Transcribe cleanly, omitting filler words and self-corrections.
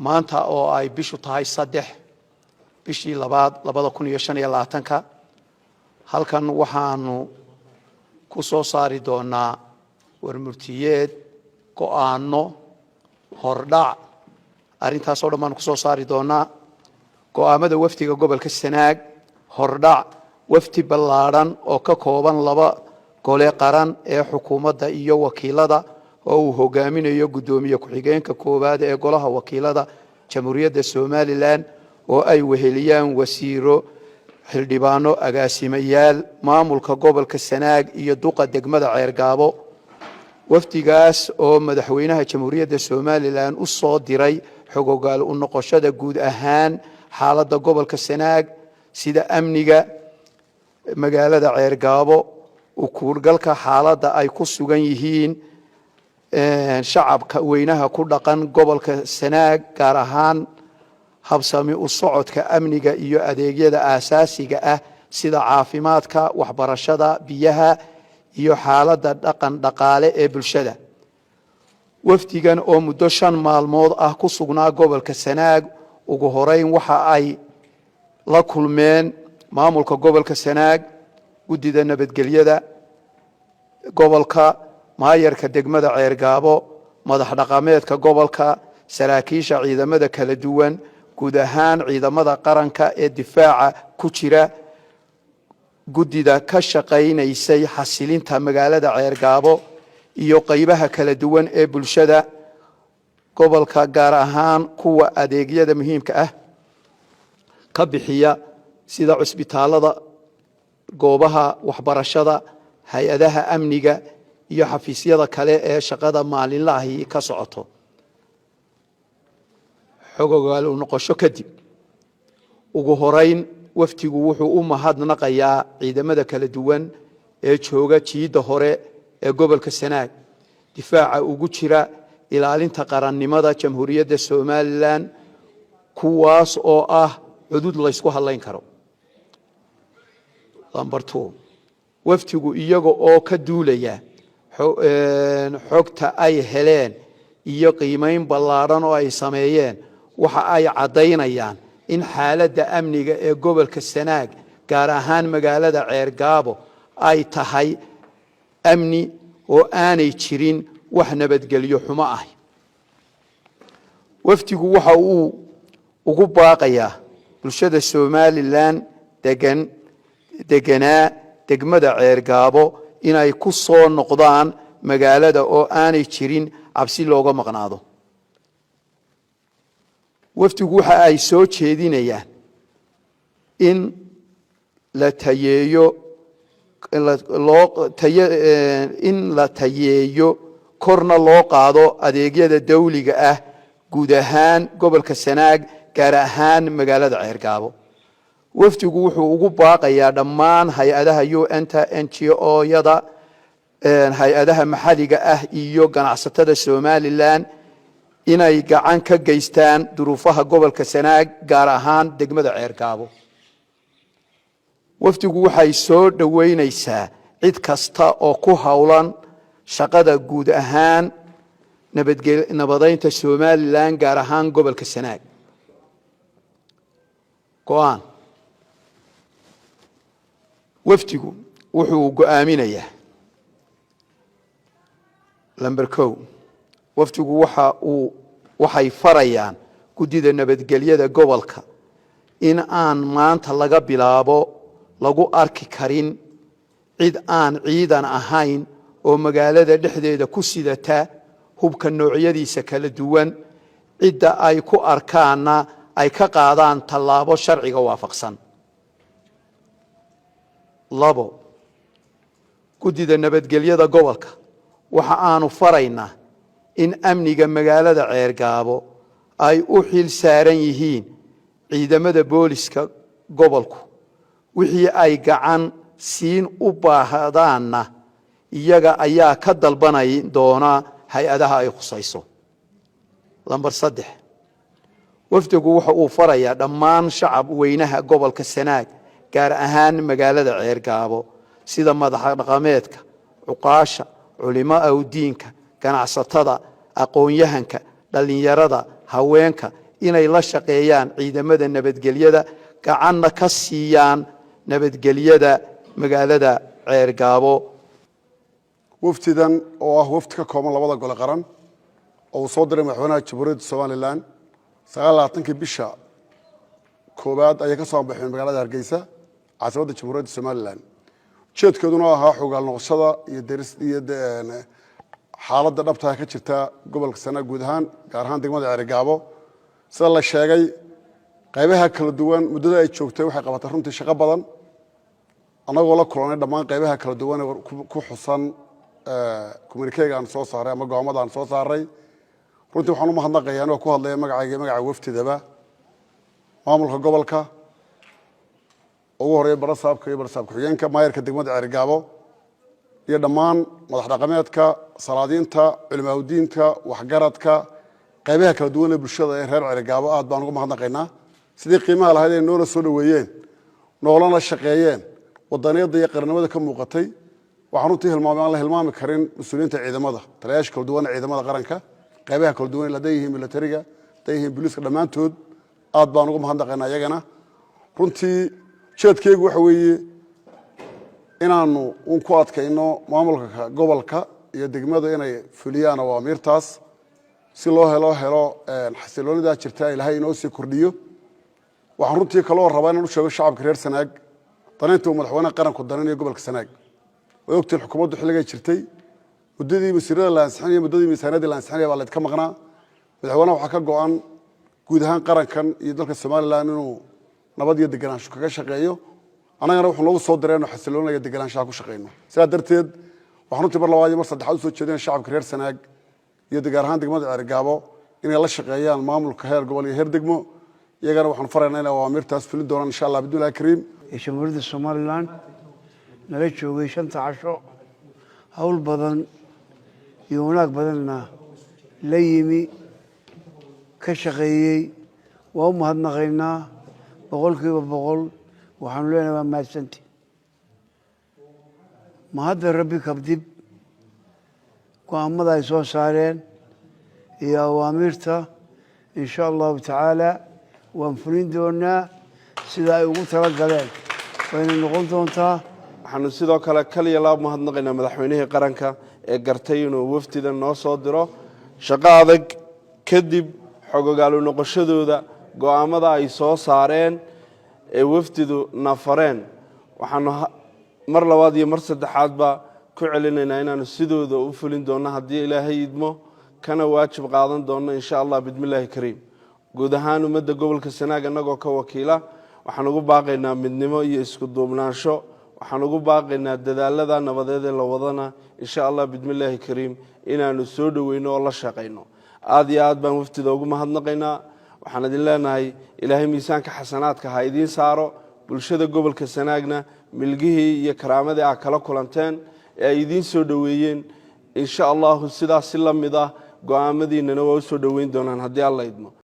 Maanta oo ay bishu tahay 3 bishii labaad 2025-ka, halkan waxaanu ku soo saari doonaa warmurtiyeed, go'aano hordhac. Arrintaasoo dhan baanu ku soo saari doonaa. Go'aamada wafdiga gobolka Sanaag, hordhac. Wafdi ballaadhan oo ka kooban laba gole qaran ee xukuumadda iyo wakiilada, oo uu hogaaminayo guddoomiye ku-xigeenka koowaad ee Golaha Wakiilada Jamhuuriyadda Somaliland, oo ay weheliyaan wasiiro, xildhibaano, agaasimayaal, maamulka gobolka Sanaag iyo duqa degmada Ceergaabo. Wafdigaas oo madaxweynaha Jamhuuriyadda Somaliland u soo diray xogogaal u noqoshada guud ahaan xaaladda gobolka Sanaag, sida amniga magaalada Ceergaabo, ukuurgalka xaaladda ay ku sugan yihiin shacabka weynaha ku dhaqan gobolka Sanaag, gaar ahaan habsami u socodka amniga iyo adeegyada aasaasiga ah sida caafimaadka, waxbarashada, biyaha iyo xaaladda dhaqan dhaqaale ee bulshada. Wafdigan oo muddo 5 maalmood ah ku sugnaa gobolka Sanaag, ugu horeyn waxa ay la kulmeen maamulka gobolka Sanaag, guddida nabadgelyada gobolka, maayarka degmada Ceergaabo, madax dhaqameedka gobolka, saraakiisha ciidamada kala duwan, guud ahaan ciidamada qaranka ee difaaca ku jira, guddida ka shaqaynaysay xasilinta magaalada Ceergaabo iyo qaybaha kala duwan ee bulshada gobolka, gaar ahaan kuwa adeegyada muhiimka ah ka bixiya sida cusbitaalada, goobaha waxbarashada, hay-adaha amniga iyo xafiisyada kale ee shaqada maalinlahi ka socoto. Xogogaal u noqosho kadib, ugu horeyn wafdigu wuxuu u mahadnaqayaa ciidamada kala duwan ee jooga jiidda hore ee gobolka Sanaag, difaaca ugu jira ilaalinta qarannimada Jamhuuriyadda Somaliland, kuwaas oo ah cudud laysku hadlayn karo. Number 2, wafdigu iyaga oo ka duulaya xogta ay heleen iyo qiimeyn ballaadhan oo ay sameeyeen, waxa ay caddaynayaan in xaaladda amniga ee gobolka Sanaag, gaar ahaan magaalada Ceergaabo, ay tahay amni oo aanay jirin wax nabadgelyo xumo ah. Wafdigu waxa uu ugu baaqayaa bulshada Somaliland degan, deganaa degmada Ceergaabo, inay ku soo noqdaan magaalada oo aanay jirin cabsi looga maqnaado. Wafdigu waxa ay soo jeedinayaan in la tayeeyo, korna loo qaado adeegyada dawliga ah guud ahaan gobolka Sanaag, gaar ahaan magaalada Ceergaabo. Wafdigu wuxuu ugu baaqayaa dhammaan hay-adaha UN-ta, NGO-yada, hay-adaha maxalliga ah iyo ganacsatada Somaliland inay gacan ka geystaan duruufaha gobolka Sanaag, gaar ahaan degmada Ceergaabo. Wafdigu waxay soo dhoweyneysaa cid kasta oo ku howlan shaqada guud ahaan nabadaynta Somaliland, gaar ahaan gobolka Sanaag. Go-aan. Wafdigu wuxuu go-aaminayaa: Number 1, wafdigu waxay farayaan guddida nabadgelyada gobolka in aan maanta laga bilaabo lagu arki karin cid aan ciidan ahayn oo magaalada dhexdeeda ku sidata hubka noocyadiisa kala duwan. Cidda ay ku arkaanna ay ka qaadaan tallaabo sharciga waafaqsan. 2, guddida nabadgelyada gobolka waxa aanu faraynaa in amniga magaalada Ceergaabo ay u xil saaran yihiin ciidamada booliska gobolku, wixii ay gacan siin u baahdaanna iyaga ayaa ka dalbanay doona hay-adaha ay khusayso. Lambar 3, wafdigu waxa uu farayaa dhammaan shacab weynaha gobolka Sanaag, gaar ahaan magaalada Ceergaabo, sida madaxa dhaqameedka, cuqaasha, culimo awdiinka, ganacsatada, aqoon-yahanka, dhallinyarada, haweenka Inay la shaqeeyaan ciidamada nabadgelyada, gacanna ka siiyaan nabadgelyada magaalada Ceergaabo. Wafdidan oo ah wafdi ka kooban labada gole qaran oo uu soo diray madaxweynaha Jamhuuriyadda Somaliland 29-kii bisha koowaad ayay ka soo ambaxeen magaalada Hargeysa, caasimadda Jamhuuriyadda Somaliland. Ujeedkeeduna ahaa xogaal noqoshada iyo deris iyo xaaladda dhabtaha ka jirta gobolka Sanaag guud ahaan, gaar ahaan degmada Ceerigaabo. Sida la sheegay, qaybaha kala duwan muddada ay joogtay waxay qabatay runtii shaqo badan. Annagoo la kulanay dhammaan qaybaha kala duwan ee ku xusan communiqué-ga aan soo saaray ama go'aamada aan soo saaray, runtii waxaan u mahadnaqaya, anigoo ku hadlaya magacayga, magaca wafdidaba, maamulka gobolka, ugu horeeya barasaabka iyo barasaab ku-xigeenka, maayarka degmada Ceerigaabo iyo dhammaan madax dhaqameedka, salaadiinta, culimaaudiinka, waxgaradka, qaybaha kala duwan ee bulshada ee reer Ceerigaabo. Aad baan uga mahadnaqaynaa sidii qiimaha lahayd ay noola soo dhoweeyeen, noolana shaqeeyeen, wadaniyadda iyo qarannimada ka muuqatay. Waxaan runtii hilmaamay aan la hilmaami karin mas-uuliyiinta ciidamada, taliyayaasha kala duwan ee ciidamada qaranka, qaybaha kala duwan, hadday yihiin militariga, hadday yihiin booliiska, dhammaantood aad baan uga mahadnaqaynaa iyagana. Runtii ujeedkeygu waxa weeye inaanu un ku adkayno maamulka gobolka iyo degmada inay fuliyaan awaamiirtaas si loo helo xasiloonidaa jirta, Ilaahay inoo sii kordhiyo. Waxaan runtii kaloo rabaa inaan u sheego shacabka reer Sanaag danaynta uu madaxweynaha qaranku danaynayo gobolka Sanaag. Way ogtiin xukuumaddu xilligay jirtay, muddadii wasiirada la ansixinaya, muddadii miisaaniyadda la ansixinaya baa laydka maqnaa. Madaxweynaha waxaa ka go-an guud ahaan qarankan iyo dalka Somaliland inuu nabad iyo deganaansho kaga shaqeeyo. Annagana wuxuu noogu soo diray inuu xasiloonaya deganaanshaha ku shaqeyno. Sidaa darteed waxaan runtii mar labaad iyo mar saddexaad usoo jeedinaya shacabka reer Sanaag iyo gaar ahaan degmada Ceerigaabo inay la shaqeeyaan maamulka heer gobol iyo heer degmo. Iyagana waxaan faraynaa inay awaamiirtaas fulin doonaan, insha Allah, bidnillahi kariim. Ee Jamhuuriyadda Somaliland nala joogay shanta casho, hawl badan iyo wanaag badanna la yimi, ka shaqeeyey, waa u mahadnaqaynaa 100%. Waxaanu leenahay waa mahadsanti. Mahadda Rabbi kabdib, go-aamada ay soo saareen iyo awaamiirta, insha Allahu tacaala, waan fulin doonaa sida ay ugu tala galeen, wayna noqon doontaa. Waxaanu sidoo kale kaliya laab mahadnaqaynaa madaxweynihii qaranka ee gartay inuu wafdidan noo soo diro. Shaqo adag kadib, xogogaalu noqoshadooda, go-aamada ay soo saareen ee wafdidu nafareen, waxaanu mar labaad iyo mar saddexaadba ku celinaynaa inaanu sidooda u fulin doonno haddii Ilaahay idmo, kana waajib qaadan doonno, insha Allah, bidmillaahi kariim. Guud ahaan ummadda gobolka Sanaag annagoo ka wakiila waxaan ugu baaqaynaa midnimo iyo isku duubnaansho. Waxaan ugu baaqaynaa dadaalada nabadeed ee la wadana, insha Allah, bidmillaahi kariim, inaanu soo dhoweyno oo la shaqayno. Aada iyo aad baan wafdida ugu mahadnaqaynaa. Waxaan idin leenahay Ilaahay miisaanka xasanaadka ha idiin saaro. Bulshada gobolka Sanaagna milgihii iyo karaamadii aa kala kulanteen ee ay idiin soo dhoweeyeen, insha Allahu, sidaas si la mid ah go-aamadiinana waa usoo dhoweyn doonaan haddii Alla idmo.